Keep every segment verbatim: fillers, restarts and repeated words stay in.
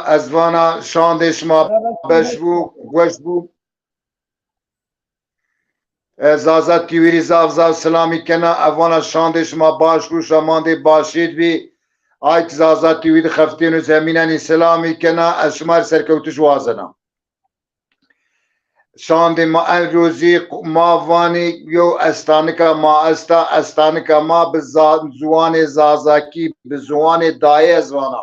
ez vana şandê şima beş bû, weş bû. E, Zaza T V rî zaf zaf silamî kena. Ez vana şandê şima baş bû, şamandê başêd bî. Ay ki Zaza T V di xeftêno zemînenî silamî kena. Ez şima rê serkewtiş wazena. Şandê ma en rozî ma vanî yew estanika ma esta, estanika ma bi za-, ziwanê Zazakî, bi ziwanê dayê ez vana.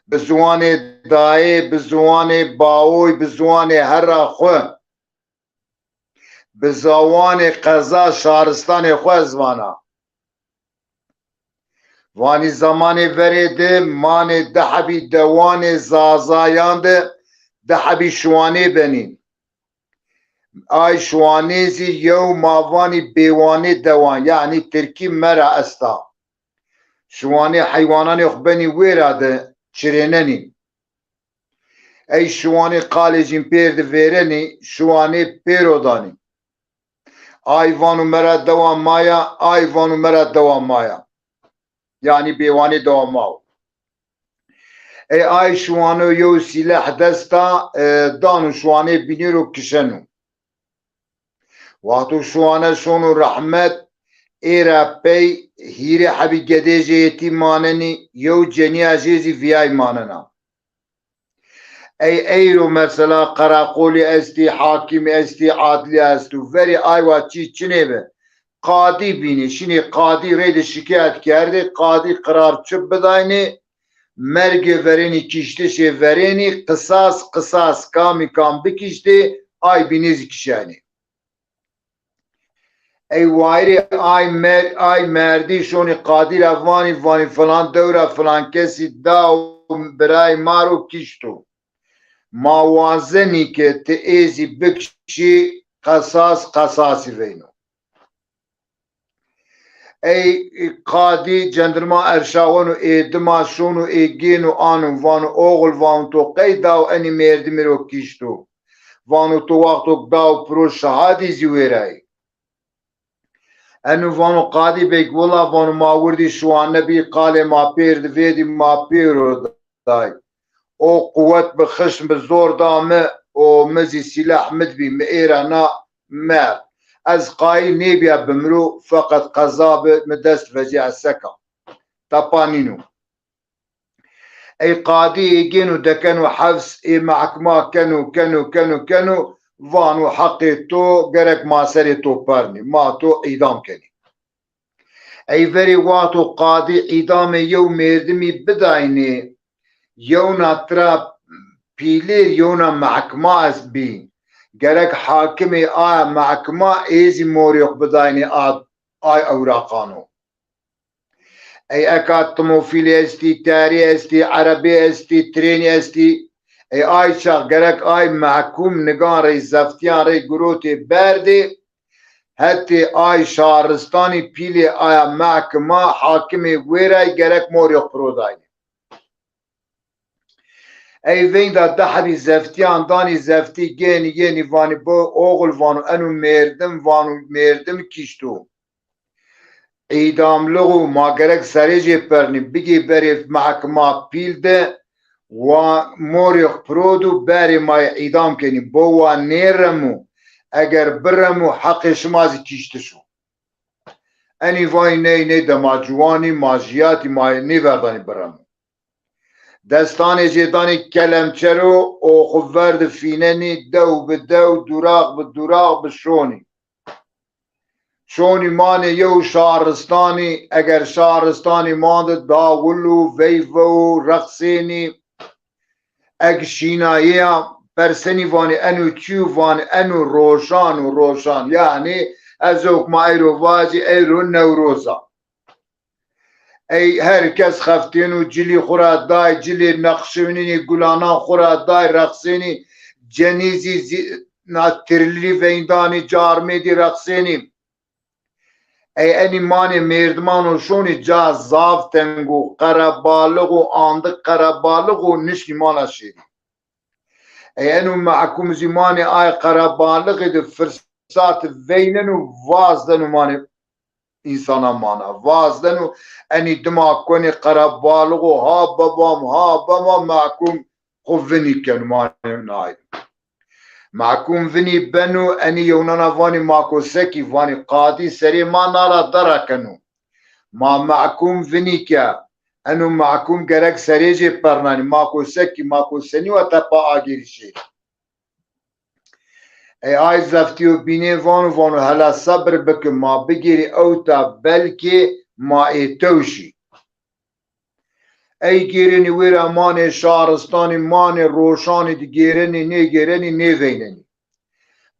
Bi ziwanê dayê, bi ziwanê bawoy, bi ziwanê herra xwu, bi ziwanê qeza şaristanê xwu ez vana. Vanî zemanê verê de manê di hebî dewanê Zazayan de di hebî şiwanê benî. Ay şiwanê zî yew ma vanî bêwanê dewan, yanî tirkî mera esta. Şiwanê heywananê xwu benî wêra de çirênenî. Ey şiwanê qalê jîn pêr di vêrenî, şiwanê pêro danî. Ay vano mera dewa ma ya, ay vano mera dewa ma ya. Yanî bêwanê dewa ma wo. Ey ay şiwano yew sîleh desta, e, dano şiwanê bînêro kişeno. Wexto şiwane şono rehmet, ê ra pey hîrê hebî gedê jê yetîm manenî, yew cenîya jê zî vîyay manena. Ey eyro mesela qeraqolî estî, hakîmî estî, adlî esto. Verê ay wa çî çinê bi. Qadî bînî, şinî qadî reyde şikayet kerdê, qadî qirar çi bidaynê, mergê verênî, kiştişê verênî, qisas, qisas, kamî kam bikiştê, ay bînê zî kişaynê. Ey wayirê ay mer-, ay merdî şonî qadî ra vanî, vanî filan dewra filan kesî daw birayê ma ro kişto. Ma wazenî ke ti ê zî bikişî, qesas qesasî veyno. Ey qadî cendirma erşaweno ê dima şono ê gêno ano vano oxil vano to qey daw enî mêrdimî ro kişto? Vano to wexto daw piro şahadî zî wêrayî. Eno vano qadî beg wila vano ma wirdî şiwane bî qalê ma pêr di vêdî ma pêro day. O quwet bi xişm bi zor da mi û mi zî sîleh mi di bî mi ê ra na merd. Ez qayîl nêbîya bimiro feqet qeza bi mi dest vecîya ez seka. Tepa nîno. Ey qadî ê gêno dekeno hefs ê mehkima keno, keno, keno, keno, vano heqê to gerek ma serê to pernî, ma to îdam kenî. Ey verê wexto qadî îdamê yew mêrdimî bidaynê, yewna tira pîlêr yewna mehkima est bî. Gerek hakimê aya mehkima ê zî morê xwu bidaynê a, ay ewraqano. Ey eka timofîlî estî, terî estî, erebî estî, trênî estî. Ey ay çax gerek ay mehkûm nigan rey zeftîyan rey girotê berdê, hetê ay şaristanî pîlê aya mehkima hakimê wêray gerek morê xwu piro daynê. Ey veynda di hebî zeftîyan danî zeftî gênî gênî vanî bo oxil vano eno mêrdim vano mêrdim kişto. Îdamlixu ma gerek serê jê pernî, bigê berê mehkima pîl de, wa morê xwu piro do berê ma yê îdam kenî. Bo wa nêremo, eger biremo heqê şima zî kîştiş o. Enî vay ney ney de ma ciwanî, ma jiyatî, ma yê nêverdanî biremo. Destanê jê danî kelemçero û xwu ver di fînenî, dew bi dew, duraq bi duraq bi şonî. Şonî manê yew şaristanî, eger şaristanî mandi dawil û veyve û reqsênî, eg şînayê ya persenî vanî eno çi yo, vanî eno roşan û roşan. Yanî ez hukma eyro vacî eyro Newroz a. Ey her kes xeftêno cilî xwu ra day, cilê neqşiwinînî gulanan xwu ra day reqsênî, cenîzî zî na tirlî veyndanî carmêdî reqsênî. Ey enî manê mêrdimano şonî ca zaf teng o, qerebalix o, andik qerebalix o, niştî mana şêrî. Ey eno mehkûm zî manê ay qerebalixî di firsat veyneno, vazdeno manê însana mana. Vazdeno enî dima konê qerebalixo, ha bebam, ha bebam, mehkum xo vinî keno, ma nayî. Mehkum vinî beno, enî yewnana vanî ma ko sekî, vanî qadî serê ma nara dera keno. Ma mehkum vinî ke, eno mehkum gerek serê jê pernanî, ma ko sekî, ma ko senî wa tepa agêrî şêrî. Ey ay zeftîyo bînê vano, vano hela sebir bike, ma bigêrî ewta belkê ma ê tewşî. Ey gêrenî wêra manê şaristanî, manê roşanî di gêrenî, nêgêrenî, nêveynenî.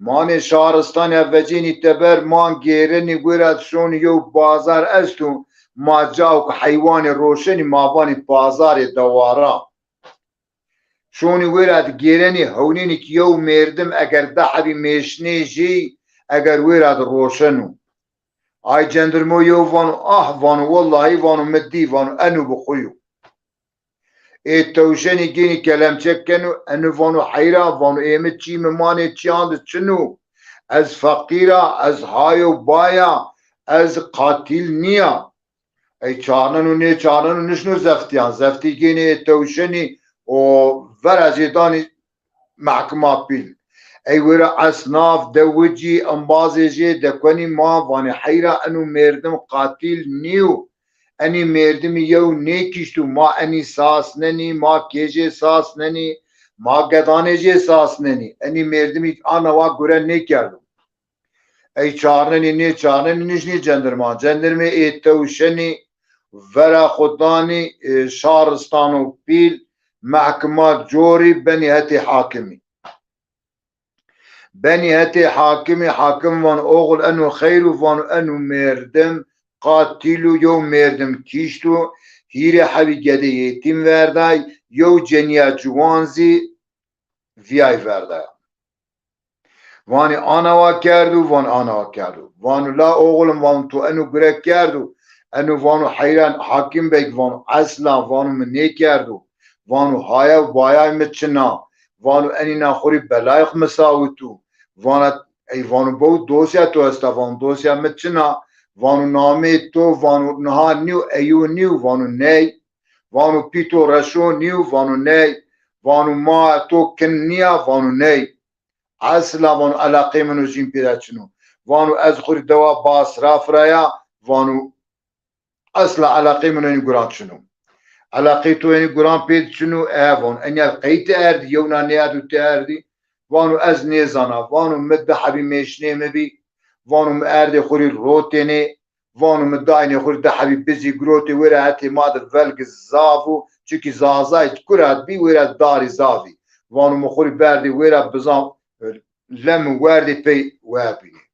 Manê şaristanî ya vecênî teber, man gêrenî wêra şonî yew bazar esto, ma cawo ke heywanê roşenî ma vanî bazarê dewara. Şonî wêra di gêrenî, hewnênî ki yew mêrdim eger di hebî mêşnê jêy eger wêra di roşeno. Ay cendirmo yew vano, ah, vano, wellahî, vano, mi dî, vano, eno bi xo yo. Ê tewşenî gênî kelemçe keno, eno vano, heyra, vano, ê mi çî mi manê çîyan di çin o. Ez feqîr a, ez hayo baya, ez qatîl nîya. Ey çarneno nêçarneno nişno zeftîyan. Zeftî gênê ê tewşenî û vera jê danî mehkima pîl. Ey wêra esnaf, dewicî, embazê jê dekonî ma vanê heyra eno mêrdim qatîl nîyo. Enî mêrdimî yew nêkişto, ma enî sas nenî, ma kê jê sas nenî, ma gedanê jê sas nenî. Enî mêrdimî ana wa gure nêkerdo. Ey çarnenî, nêçarnenî, nişnî cendirman. Cendirmê ê tewşenî vera xo danî, e, şaristano pîl, mehkima corî benî hetê hakimî. Benî hetê hakimî, hakim van oxil eno xeyr o, vano eno mêrdim qatîl o, yew mêrdim kîşto, hîrê hebî gedê yetîm verday, yew cenîya ciwan zî vîyay verdaya. Vanî ana wa kerdo, van ana wa kerdo. Vano la oxlim, vano to eno gure kerdo. Eno vano heyran, hakim beg, vano esla, vano mi nêkerdo. Vano haya û bayay mi çin a. Vano enîna xo rê belayê xo mi sawito. Vana ey, vano bew dosya to esta, vano dosya mi çin a. Vano nameyê to, vano niha nîyo, eyo nîyo, vano ney. Vano pî to reşo nîyo, vano ney. Vano ma to kin nîya, vano ney. Esla vano eleqê min û jîn pêra çin o. Vano ez xo rê dewa Basraf ra ya, vano esla eleqê min enî guran çin o. Eleqê to enî guran pê di çin o, e, vano enya qey ti erdî, yewna nêerdo ti erdî? Vano ez nêzana, vano mi di hebî mêşnê mi bî, vano mi erdê xo rê rotênê, vano mi daynê xo rê di hebî bizî girotê wêra hetê ma di velg zaf o, çikî zazay kura bî wêra darî zaf î. Vano mi xo rê berdê wêra bizan, lem werdê pey werbînê.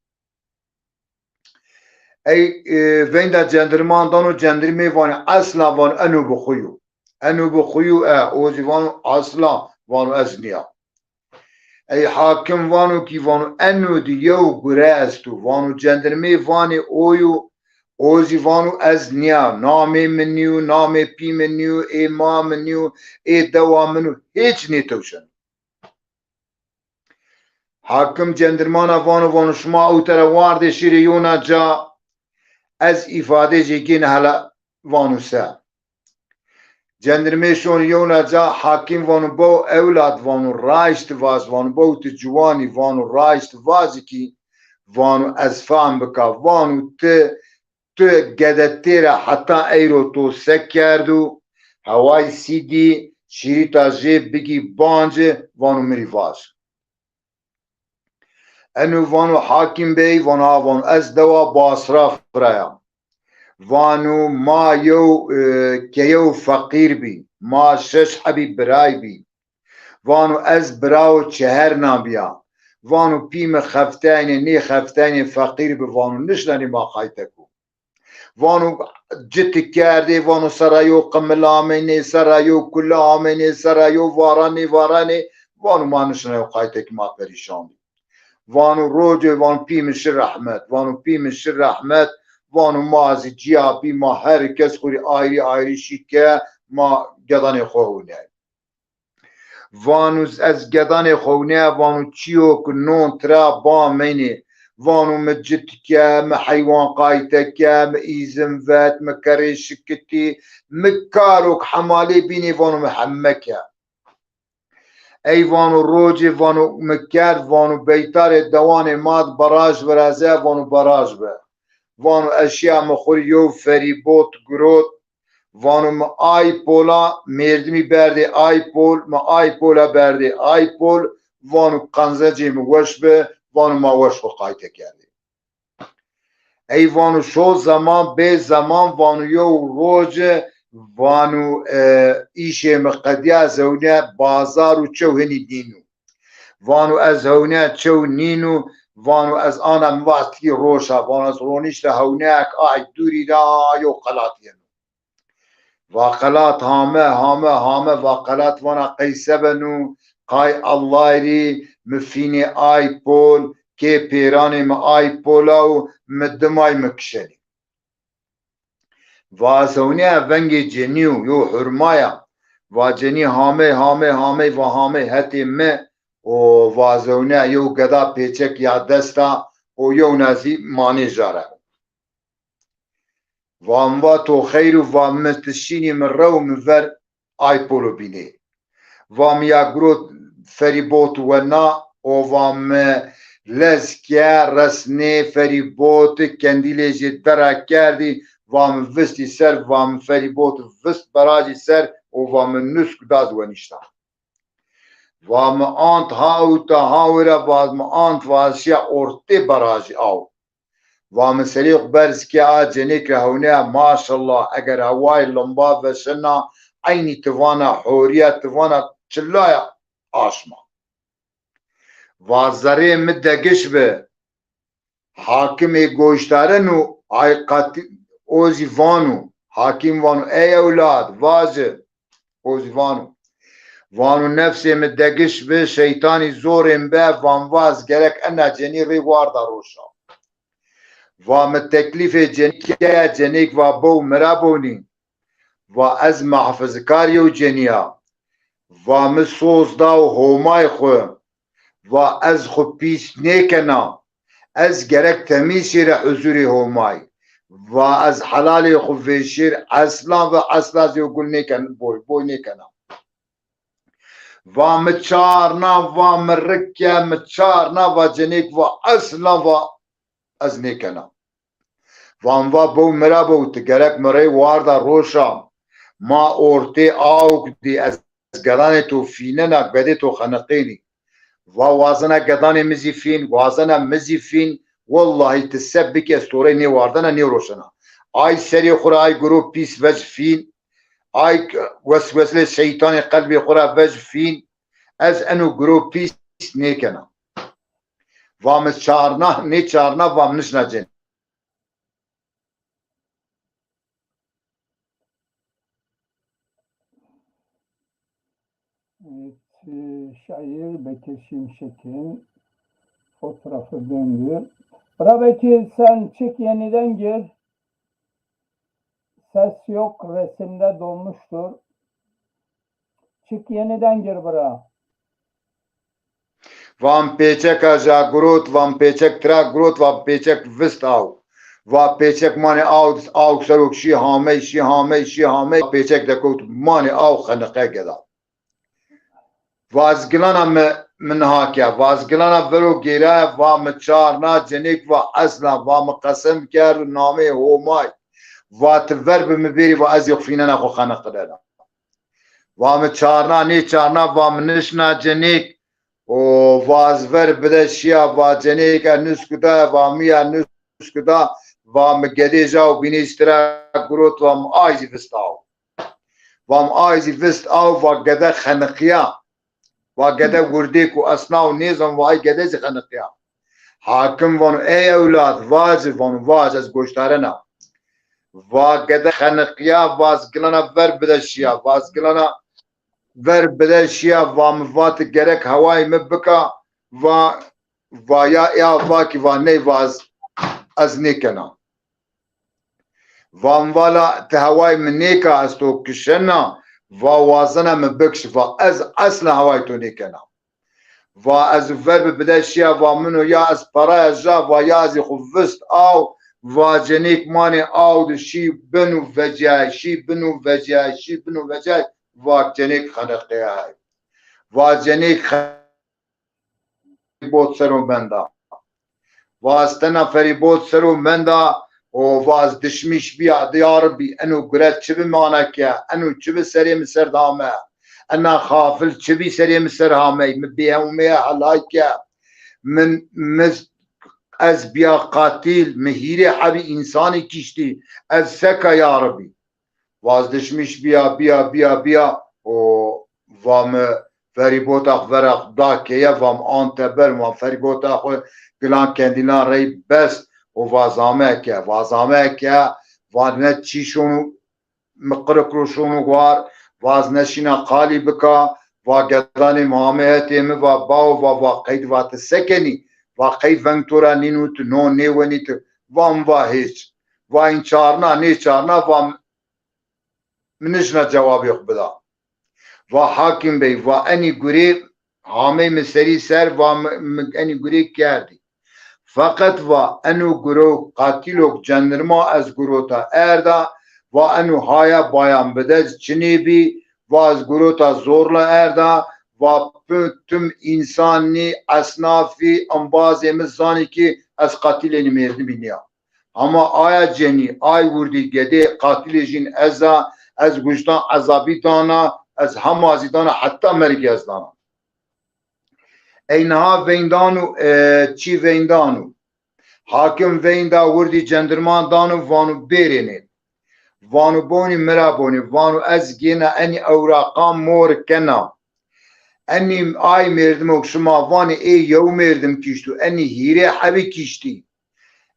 Ey, e, veynda cendirman dano, cendirmê vanê esla vano eno bi xo yo. Eno bi xo yo, e, o zî vano esla, vano ez nîya. Ey hakim vano kî, vano eno di yew gure esto. Vano cendirmê vanê o yo, o zî vano ez nîya. Namê mi nîyo, namê pî mi nîyo, ê ma mi nîyo, ê dewa min o, hêç nêtewşeno. Hakim cendirmana vano, vano şima ewte ra wardê şirê yona ca, ez îfadê jê gêne hela, vano se. Cendirmê şon yewna ca, hakim vano bew ewlad, vano raşt vaz, vano bew ti ciwanî, vano raşt vazî kî, vano ez fam bika, vano ti, ti gedetê ra heta eyro to se kerdo, heway sîdî, şîrîta jê bigî banci, vano mi rî vaj. Eno vano hakim bey, vano ha, vano ez dewa Basraf ra ya. Vano ma yew, e, keyew feqîr bî. Ma şeş hebî biray bî. Vano ez birawo çehernan bîya. Vano pî mi xefteynê, nê xefteynê feqîr bi, vano nişnenê ma qaytek o. Vano citi kerdê, vano sera yo qimil ameynê, sera yo kule ameynê, sera yo varanê, varanê, vano ma nişnenê qaytek, ma perîşan bî. Vano rocê, vano pî mi şi rehmet, vano pî mi şi rehmet, vano ma zî cîya bî, ma her kes xo rê ayrî ayrî şî ke ma gedanê xo hewney. Vano ez gedanê xo hewney, vano çîyo ki non tira ba meynê, Vano mi cit ke, mi heywan qayte ke, mi îzin vet, mi kerê şikitî, mi karok hemalê bînê, vano mi heme ke. Ey vano rocê, vano mi kerd, vano beytarê dewanê ma di baraj viraze, vano baraj bi. Vano ez şiya mi xwu rê yew ferîbot girot, vano mi ay pola, mêrdimî berdê ay pol, mi ay pola berdê ay pol, vano qencecê mi weş bi, vano ma weş xwu qayte kerdê. Ey vano şo zeman bê zeman, vano yew roce, vano, e, îşê mi qedîya, ez hewnîya bazar û çew hinî nîno. Vano ez hewnîya çew nîno, vano ez ana mi va ez tikî roşa, vano ez ronîşta hewnîya ek ay dûrî ra yew qelat yeno. Va qelat hame, hame, hame, va qelat vana qey se beno, qay Ellay rî mi fînê ay pol, kê pêranê mi ay pola û mi dimay mi kişenî. Va ez hewnîya vengê cenî yo, yo hurma ya. Va cenî hamey, hamey, hamey, va hamey hetê mi û va ez hewnîya yew geda pêçek ya desta û yewna zî manê jare. Va mi va to xeyr û va mi ti şînî mi rew mi ver ay polo bînê. Va mi ya girot ferîbot wena û va mi lez ke resnê ferîbot kendîlê jê dera kerdî, va mi vistî ser, va mi ferîbot vist berajî ser û va mi nusk da ez wenîşta. Va mi ant ha ûta ha wira, va mi ant va ez şiya ortê berajî aw. Va mi serê xwu berz ke a cenêk ra hewneya, maşallah, eger hewayê limba veşena, eynî ti vana horiya, ti vana çilaya aşma. Va zerrê mi degiş bi, hakimê goşdareno, ay qatî, o zî vano, hakim vano, ey ewlad, vaci, O zî vano. Vano nefsê mi degiş bi, şeytanî zorê mi be, va mi va ez gerek ena cenî rê warda roşa. Va mi teklîfê cenî ke, cenêk va bow mi ra bonî. Va ez mehfizkar yew cenî ya. Va mi soz da û homay xwu. Va ez xwu pîs nêkena. Ez gerek temîz şêre huzurê Homay. Va ez helalê xwu vêşêr eslan ve esla zî gul nêken, boy, boy nêkena. Va mi çarna, va mi rike, mi çarna, va cenêk va eslan va ez nêkena. Va mi va bow mi ra bow, ti gerek mi rey warda roşa. Ma ortê awk dî, ez gedanê to fînena, gedê to xeniqênî. Va wazena gedanê mi zî fîn, wazena mi zî fîn, wellahî ti se bikî ez to rey nêwardena, nêroşena. Ay serê xwu ra ay guro pîs vec fîn, ay wesweslê şeytanê qelbê xwu ra vec fîn, ez eno guro pîs nêkena. Va mi çarna, nêçarna, va mi nişna cen. Evet, e, şair Bekir Şimşek'in fotoğrafı döndü. Bra Bekir, sen çık, yeniden gir. Ses yok, resimde donmuştur. Çık, yeniden gir bura. Vam pêçeka ja girot, vam pêçek tira girot, vam pêçek vist aw. Va pêçek manê aw, aw serok şî hamey, şî hamey, şî hamey. Pêçek dekewt manê aw xeniqe geda. Vazgilana mi, mi niha ke. Vazgilana vero gêraye, va mi çarna cenêk, va esla, va mi qesem kerd û nameyê Homay. Va ti ver bi mi bêrî, va ez yê xwu fînena xwu xeniqinena. Va mi çarna, nêçarna, va mi nişna cenêk. O va ez ver bide şiya, va cenêke nusku da, va mi ya nusku da, va mi gedê ja û bînê jî tira girot, va mi ay zî vist aw. Va mi ay zî vist aw, va gede xeniqiya. Va gede wirdêk û esna û nêzan, va ay gede zî xeniqiya. Hakim vano, ey ewlad, vaci, vano, vac, ez goşdarena. Va gede xeniqiya, vazgilana ver bide şiya, vazgilana ver bide şiya, va mi va ti gerek hewayê mi bika, va, va ya, ya va kî, va ney, va ez, ez nêkena. Va mi va la ti hewayê mi nêka, ez to kişena, va wazena mi bikiş, va ez esla hewayê to nêkena. Va ez ver bi bide şiya, va min o ya ez peraya ja, va ya ez xu vist aw, va cenêk manê aw di şî bin û veciyay, şî bin û veciyay, şî bin û veciyay, va cenêk xeniqeyay. Va cenêk xeniqeyay. Bot ser o menda. Va ez tena ferîbot ser o menda û va ez dişmîş bîya, di ya Rebî, eno gure çi bi mana ke, eno çi bi serê mi ser dame, ena xafil çi bî serê mi ser hamey, mi bêhewmeye helay ke, min, mi, ez bîya qatîl, mi hîrê hebî însanî kîştî, ez seka ya Rebî. Vazdişmiş bîya, bîya, bîya, bîya û va mi ferîbota xwu vera xwu da keye, va mi an teber, va ferîbota xwu gilan kendîlan rey best û va zame ke, va zame ke, va ne çî şono mi qirik ro şono war, va ez neşîna qalî bika, va gedanê mi ame hetê mi, va bawo, va, va qey di va ti se kenî, va qey veng to ra nîno ti no nêwenî ti, va mi va hêç. Va în çarna, nê çarna, va mi nişna cewabê xwu bida. Va Hakim Bey, va enî gurê hamey mi serî ser, va mi, mi enî gurê kerdî. Feqet va eno guro qatîlok cendirma ez gurota erda, va eno haya bayan bide çinê bî, va ez gurota zorla erda, va pi-, tim însanî, esnafî, embazê mi zanî ki ez qatîlênî mêrdimî nîya. Hama aya cenî, ay wurdî gedê qatilê jîn ez a, ez guştan ezabî dana, ez hema zî dana, heta mergî ez dana. Ey niha veyndanu, e, çî veyndanu. Hakim veynda wurdî cendirman danu vanu bêrênê. Vanu bonî mi ra bonî, vanu ez gêna enî ewraqan mor kena. Enî ay mêrdimok şima vanê ê yew mêrdim kîştu, enî hîrê hebî kîştî.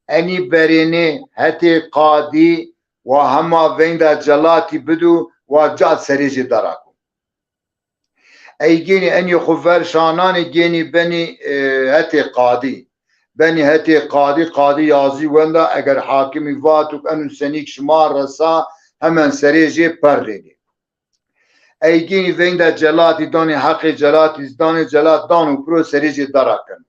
Enî berênê hetê qadî wa hema veynda celatî bidu wa ca serê jê dara ku. Ey gênî enî xwu ver şananê gênî benî, e, hetê qadî. Benî hetê qadî, qadî yazî wenda eger hakimî vatuk enu senîk şima resa hemen serê jê perrênê. Ey gênî veynda celatî danê heqê celatî, danê celat dano piro serê jê dara keno.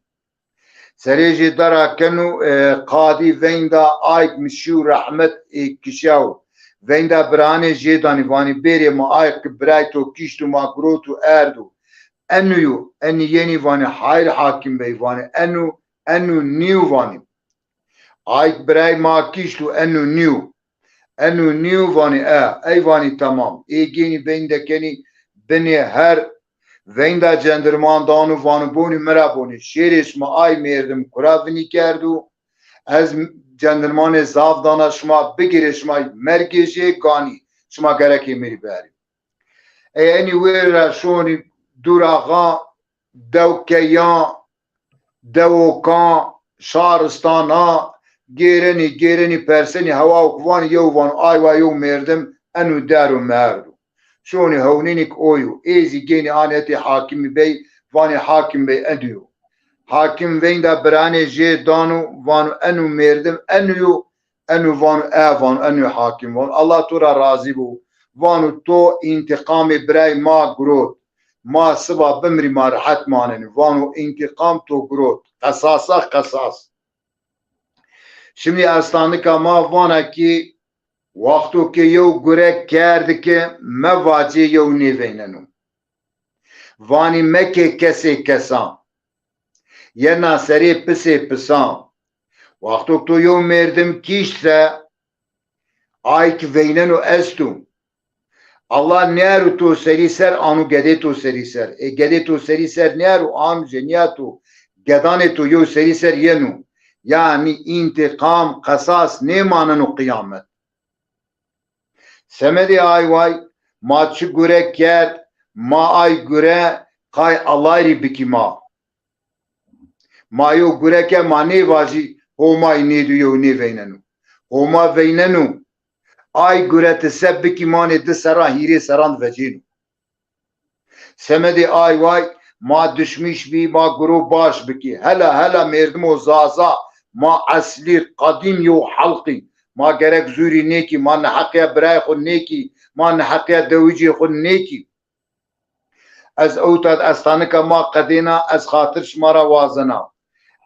Serê jê dara keno, e, qadî veynda ayk mi şî û rehmet ê kişew. Veynda biranê jê danî vanî bêrê ma ayk ki biray to kîşt û ma girot û erdo. Enu yo, enî yenî vanî hayr Hakim Bey vanî enu, enu nîyo vanî. Ayk biray ma kîşt û enu nîyo. Enu nîyo vanî e, ey vanî temam. Ê gênî veynda kenî binê her veynda cendirman danu vanu bonî mi ra bonî. Şêrê şima ay mêrdim kura vinî kerdu. Ez cendirmanê zaf dana şima bigirê şima mergê jê ganî. Şima gerekê mi rî berî. Ey enî wêr ra şonî dûraxan, dewkeyan, dewokan, şaristana, gêrenî, gêrenî persenî hewa û vanî yew van, ay wa yew mêrdim enu der û merdu. Şonî hewnênî ki o yo. Ê zî gênî anê hetê Hakimî Bey, vanî Hakim Bey enu yo. Hakim veynda biranê jê danu, vanu enu mêrdim enu yo, enu vanu e, vanu enu Hakim, vanu Allah to ra razî bo, vanu to întiqamê birayê ma girot. Ma siba bimrî ma rehet manenî. Vano întiqam to girot. Qesasa qesas. Şimdi estanika ma vana ki wexto ke yew gure kerdi ke mevacê yew nêveyneno. Vanî mekê kesê kesan. Yena serê pisê pisan. Wexto to yew mêrdim kîşt se, ay ki veyneno esto. Allah nêero to serî ser, anu gedê to serî ser. Ê gedê to serî ser nêero, anu cenîya to, gedanê to yew serî ser yeno. Yanî întiqam, qesas nêmaneno qiyamet. Semedê ay way, ma çi gure kerd, ma ay gure qay Allay rî bikî ma. Ma yew gure ke ma nêvajî Homayî nêdû yew nêveyneno. Homa veyneno. Ay gure ti se bikî manê di serran hîrê serran di vecêno. Semedê ay way ma dişmîş bî, ma guro baş bikî. Hela hela mêrdimo Zaza, ma eslî qedîm yew xelqî. Ma gerek zûrî nêkî, ma neheqîya birayê xwu nêkî, ma neheqîya dewicê xwu nêkî. Ez ewta di estanika ma qedêna, ez xatir şima ra wazena.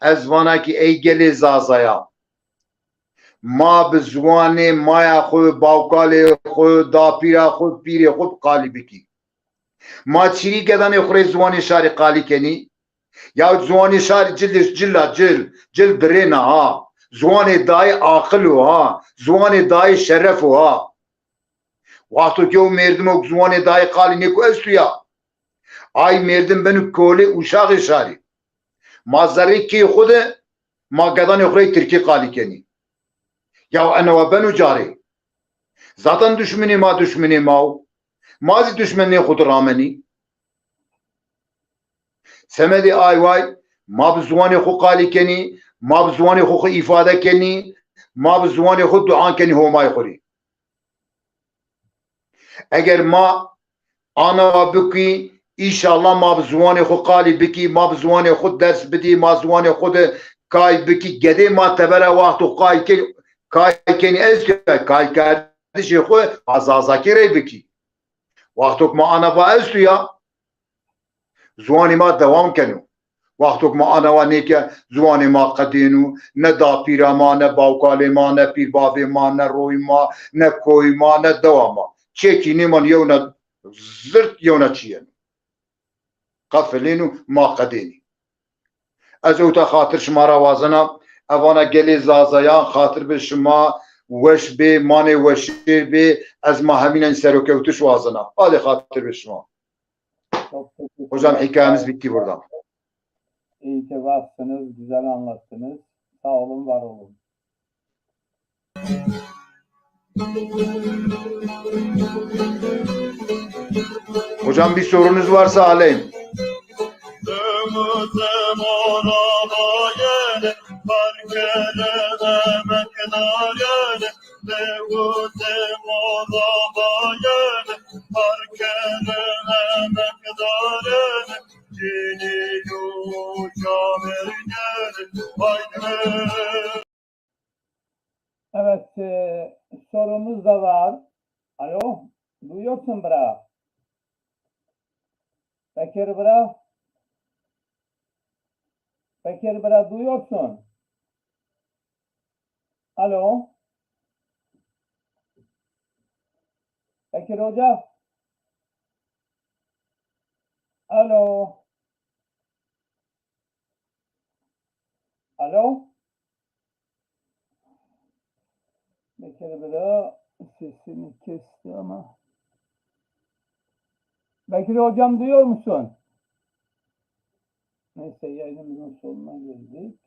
Ez vana ki ey gelê Zazaya. Ma bi ziwanê maya xwu, bawkalê xwu, dapîra xwu, pîrê xwu bi qalî bikî. Ma çirî gedanê xwu rê ziwanê şarî qalî kenî? Yahut ziwanê şarî cil, cila cil, cil birêna ha. Ziwanê dayê aqil o ha. Ziwanê dayê şeref o ha. Wexto ki yew mêrdimo ki ziwanê dayê qalî nêko esto ya, ay mêrdim beno kolê uşaxê şarî. Ma zerrê kê xwu de ma gedanê xwu rê tirkî qalî kenî. Yaw enewa beno carê. Zaten duşminê ma duşminê ma o. Ma zî duşmenê xwu di ramenî. Semedê ay way ma bi ziwanê xwu qalî kenî, ma bi ziwanê xwu xwu îfade kenî, ma bi ziwanê xwu duan kenî Homay xwu rê. Eger ma anawa bikî, înşallah ma bi ziwanê xwu qalî bikî, ma bi ziwanê xwu ders bidî, ma ziwanê xwu de kay bikî. Gedê ma tebera wexto kay ke-, kay kenî esto ya, kay kerdişê xwu ma zazakî rey bikî. Wexto ki ma anawa esto ya, ziwanê ma dewam keno. Wexto ki ma anawa nêke, ziwanê ma qedêno, ne dapîra ma, ne bawkalê ma, ne pîrbavê ma, ne royê ma, ne koyê ma, ne dewa ma. Çekî nêman, yewna zirt, yewna çiyeno. Qefilêno, ma qedênî. Ez ewta xatir şima ra wazena, evana gelê Zazayan, xatir bi şima, weş bê, manê weşêr bê, ez ma hemînen serokewtiş wazena. Alê xatir bi şima. Çok teşekkürler. Hocam, hikayemiz bitti burada. İyi ki varsınız, güzel anlattınız. Sağ olun, var olun. Hocam, bir sorunuz varsa aleyim. Evet, e, sorumuz da var. Alo, duyuyorsun bra? Bekir bra? Bekir bra, duyuyorsun? Alo? Bekir Hoca? Alo? Alo? Bekir bira sesini kesti ama. Bekir hocam, duyuyor musun? Neyse, yayınımızın sonuna geldik.